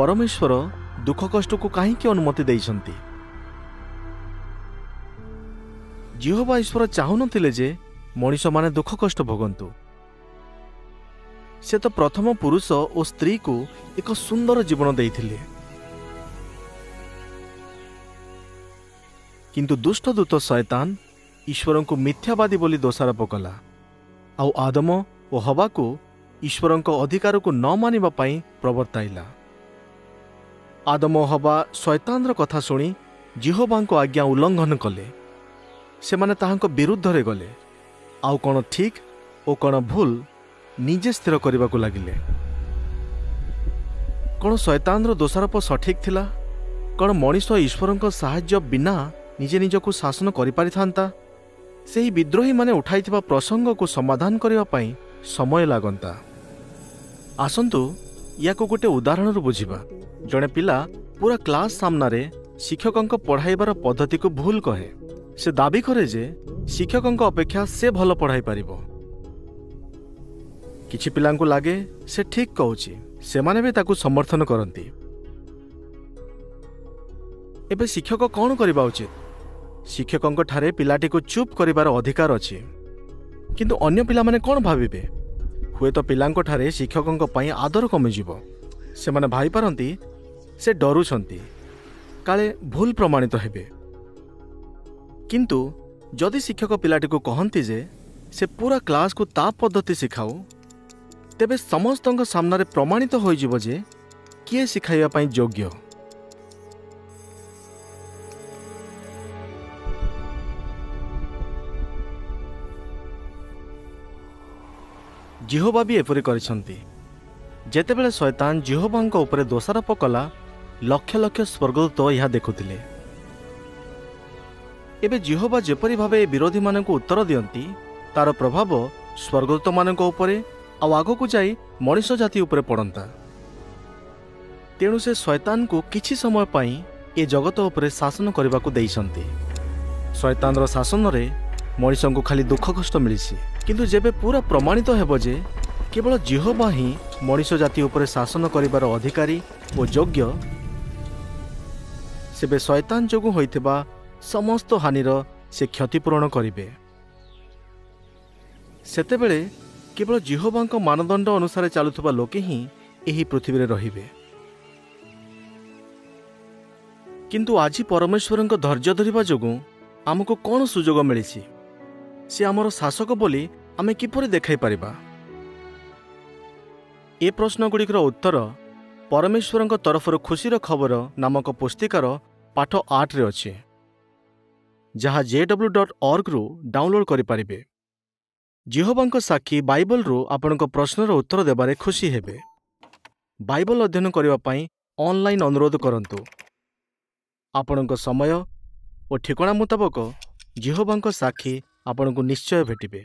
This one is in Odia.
ପରମେଶ୍ୱର ଦୁଃଖ କଷ୍ଟକୁ କାହିଁକି ଅନୁମତି ଦେଇଛନ୍ତି? ଯିହୋବା ଈଶ୍ୱର ଚାହୁଁନଥିଲେ ଯେ ମଣିଷମାନେ ଦୁଃଖ କଷ୍ଟ ଭୋଗନ୍ତୁ। ସେ ତ ପ୍ରଥମ ପୁରୁଷ ଓ ସ୍ତ୍ରୀକୁ ଏକ ସୁନ୍ଦର ଜୀବନ ଦେଇଥିଲେ। କିନ୍ତୁ ଦୁଷ୍ଟ ଦୂତ ଶୟତାନ ଈଶ୍ୱରଙ୍କୁ ମିଥ୍ୟାବାଦୀ ବୋଲି ଦୋଷାରୋପ କଲା ଆଉ ଆଦମ ଓ ହବାକୁ ଈଶ୍ୱରଙ୍କ ଅଧିକାରକୁ ନ ମାନିବା ପାଇଁ ପ୍ରବର୍ତ୍ତାଇଲା। ଆଦମ ଓ ହବା ଶୟତାନର କଥା ଶୁଣି ଯିହୋବାଙ୍କ ଆଜ୍ଞା ଉଲ୍ଲଂଘନ କଲେ। ସେମାନେ ତାହାଙ୍କ ବିରୁଦ୍ଧରେ ଗଲେ ଆଉ କ'ଣ ଠିକ୍ ଓ କ'ଣ ଭୁଲ ନିଜେ ସ୍ଥିର କରିବାକୁ ଲାଗିଲେ। କ'ଣ ଶୟତାନର ଦୋଷାରୋପ ସଠିକ୍ ଥିଲା? କ'ଣ ମଣିଷ ଈଶ୍ୱରଙ୍କ ସାହାଯ୍ୟ ବିନା ନିଜେ ନିଜକୁ ଶାସନ କରିପାରିଥାନ୍ତା? ସେହି ବିଦ୍ରୋହୀମାନେ ଉଠାଇଥିବା ପ୍ରସଙ୍ଗକୁ ସମାଧାନ କରିବା ପାଇଁ ସମୟ ଲାଗନ୍ତା। ଆସନ୍ତୁ ୟାକୁ ଗୋଟେ ଉଦାହରଣରୁ ବୁଝିବା। ଜଣେ ପିଲା ପୁରା କ୍ଲାସ୍ ସାମ୍ନାରେ ଶିକ୍ଷକଙ୍କ ପଢ଼ାଇବାର ପଦ୍ଧତିକୁ ଭୁଲ କହେ। ସେ ଦାବି କରେ ଯେ ଶିକ୍ଷକଙ୍କ ଅପେକ୍ଷା ସେ ଭଲ ପଢ଼ାଇ ପାରିବ। କିଛି ପିଲାଙ୍କୁ ଲାଗେ ସେ ଠିକ୍ କହୁଛି, ସେମାନେ ବି ତାକୁ ସମର୍ଥନ କରନ୍ତି। ଏବେ ଶିକ୍ଷକ କ'ଣ କରିବା ଉଚିତ? ଶିକ୍ଷକଙ୍କ ଠାରେ ପିଲାଟିକୁ ଚୁପ୍ କରିବାର ଅଧିକାର ଅଛି, କିନ୍ତୁ ଅନ୍ୟ ପିଲାମାନେ କ'ଣ ଭାବିବେ? ହୁଏତ ପିଲାଙ୍କ ଠାରେ ଶିକ୍ଷକଙ୍କ ପାଇଁ ଆଦର କମିଯିବ। ସେମାନେ ଭାବିପାରନ୍ତି ସେ ଡରୁଛନ୍ତି, କାଳେ ଭୁଲ ପ୍ରମାଣିତ ହେବେ। କିନ୍ତୁ ଯଦି ଶିକ୍ଷକ ପିଲାଟିକୁ କହନ୍ତି ଯେ ସେ ପୁରା କ୍ଲାସ୍କୁ ତା ପଦ୍ଧତି ଶିଖାଉ, ତେବେ ସମସ୍ତଙ୍କ ସାମ୍ନାରେ ପ୍ରମାଣିତ ହୋଇଯିବ ଯେ କିଏ ଶିଖାଇବା ପାଇଁ ଯୋଗ୍ୟ। ଯିହୋବା ବି ଏପରି କରିଛନ୍ତି। ଯେତେବେଳେ ଶୟତାନ ଯିହୋବାଙ୍କ ଉପରେ ଦୋଷାରୋପ କଲା, ଲକ୍ଷ ଲକ୍ଷ ସ୍ୱର୍ଗଦୂତ ଏହା ଦେଖୁଥିଲେ। ଏବେ ଯିହୋବା ଯେପରି ଭାବେ ଏ ବିରୋଧୀମାନଙ୍କୁ ଉତ୍ତର ଦିଅନ୍ତି, ତାର ପ୍ରଭାବ ସ୍ୱର୍ଗଦୂତମାନଙ୍କ ଉପରେ ଆଉ ଆଗକୁ ଯାଇ ମଣିଷ ଜାତି ଉପରେ ପଡ଼ନ୍ତା। ତେଣୁ ସେ ଶୟତାନକୁ କିଛି ସମୟ ପାଇଁ ଏ ଜଗତ ଉପରେ ଶାସନ କରିବାକୁ ଦେଇଛନ୍ତି। ଶୟତାନର ଶାସନରେ ମଣିଷଙ୍କୁ ଖାଲି ଦୁଃଖ କଷ୍ଟ ମିଳିଛି। କିନ୍ତୁ ଯେବେ ପୁରା ପ୍ରମାଣିତ ହେବ ଯେ କେବଳ ଯିହୋବା ହିଁ ମଣିଷ ଜାତି ଉପରେ ଶାସନ କରିବାର ଅଧିକାରୀ ଓ ଯୋଗ୍ୟ, ସେବେ ଶୟତାନ ଯୋଗୁଁ ହୋଇଥିବା ସମସ୍ତ ହାନିର ସେ କ୍ଷତିପୂରଣ କରିବେ। ସେତେବେଳେ କେବଳ ଯିହୋବାଙ୍କ ମାନଦଣ୍ଡ ଅନୁସାରେ ଚାଲୁଥିବା ଲୋକେ ହିଁ ଏହି ପୃଥିବୀରେ ରହିବେ। କିନ୍ତୁ ଆଜି ପରମେଶ୍ୱରଙ୍କ ଧୈର୍ଯ୍ୟ ଧରିବା ଯୋଗୁଁ ଆମକୁ କ'ଣ ସୁଯୋଗ ମିଳିଛି? ସେ ଆମର ଶାସକ ବୋଲି ଆମେ କିପରି ଦେଖାଇ ପାରିବା? ଏ ପ୍ରଶ୍ନଗୁଡ଼ିକର ଉତ୍ତର ପରମେଶ୍ୱରଙ୍କ ତରଫରୁ ଖୁସିର ଖବର ନାମକ ପୁସ୍ତିକାର ପାଠ 8ରେ ଅଛି, ଯାହା jw.orgରୁ ଡାଉନଲୋଡ୍ କରିପାରିବେ। ଯିହୋବାଙ୍କ ସାକ୍ଷୀ ବାଇବଲରୁ ଆପଣଙ୍କ ପ୍ରଶ୍ନର ଉତ୍ତର ଦେବାରେ ଖୁସି ହେବେ। ବାଇବଲ ଅଧ୍ୟୟନ କରିବା ପାଇଁ ଅନଲାଇନ୍ ଅନୁରୋଧ କରନ୍ତୁ। ଆପଣଙ୍କ ସମୟ ଓ ଠିକଣା ମୁତାବକ ଯିହୋବାଙ୍କ ସାକ୍ଷୀ ଆପଣଙ୍କୁ ନିଶ୍ଚୟ ଭେଟିବେ।